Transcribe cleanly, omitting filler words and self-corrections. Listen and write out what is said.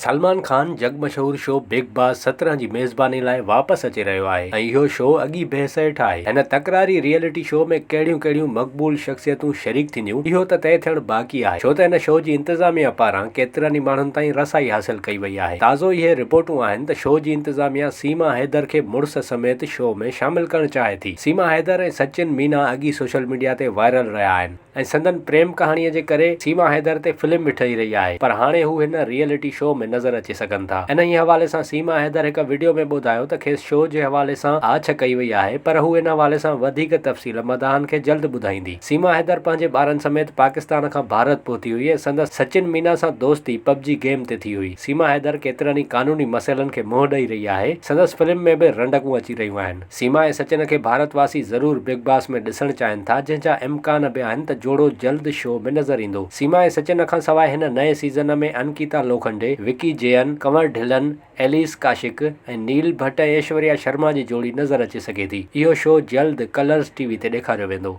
سلمان خان جڳ مشهور show big باس 17 جي ميزباني لاء واپس اچي رهيو آهي ۽ اهو شو اڳ ئي بحث هيٺ آهي. هن تڪراري ريئلٽي شو ۾ ڪهڙيون ڪهڙيون مقبول شخصيتون شريڪ ٿينديون اهو ته طئي ٿيڻ باقي آهي ڇو ته هن شو جي انتظاميا پاران ڪيترن ئي ماڻهن تائين رسائي حاصل ڪئي وئي آهي. تازو اهي رپورٽون آهن ته شو جي انتظاميا سيما حيدر کي مڙس سميت شو ۾ شامل ڪرڻ چاهي ٿي. سيما حيدر ۽ سچن مينا اڳ ئي سوشل ميڊيا تي وائرل رهيا آهن. ۽ سندن پريم ڪهاڻيء جي ڪري سيما حيدر تي فلم به ٺهي رهي آهي پر هاڻي هو هن ريئلٽي شو ۾ نظر اچي سگهن ٿا. انهيء حوالي سان سيما حيدر هڪ وڊيو ۾ ٻڌايو ته کيس شو جي حوالي سان آڇ ڪئي وئي آهي پر هو ان حوالي سان وڌيڪ تفصيل مداحن کي جلد ٻڌائيندي. سيما حيدر پنهنجي ٻارن سميت پاڪستان کان ڀارت پهتي هئي ۽ سندس سچن مينا سان دوستي پب جي گيم تي ٿي هئي. سيما حيدر ڪيترن ئي قانوني مسئلن کي منهن ڏئي رهي آهي. سندس فلم ۾ به رنڊڪون اچي رهيون آهن. سيما ۽ سچن کي ڀارت واسي ضرور بگ باس ۾ ڏسڻ چاهين ٿا جنهن جا امڪان به آهن ته جوڙو جلد شو ۾ نظر ايندو. سيما ۽ سچن کان سواء هن نئين سيزن ۾ انڪيتا لوکنڊي، وڪي جين، ڪنور ڍلن، ايليس ڪاشڪ ۽ نيل ڀٽ ۽ ايشوريا شرما جي جوڙي نظر اچي سگهي ٿي. اهو شو جلد ڪلرز ٽي وي تي ڏيکاريو ويندو.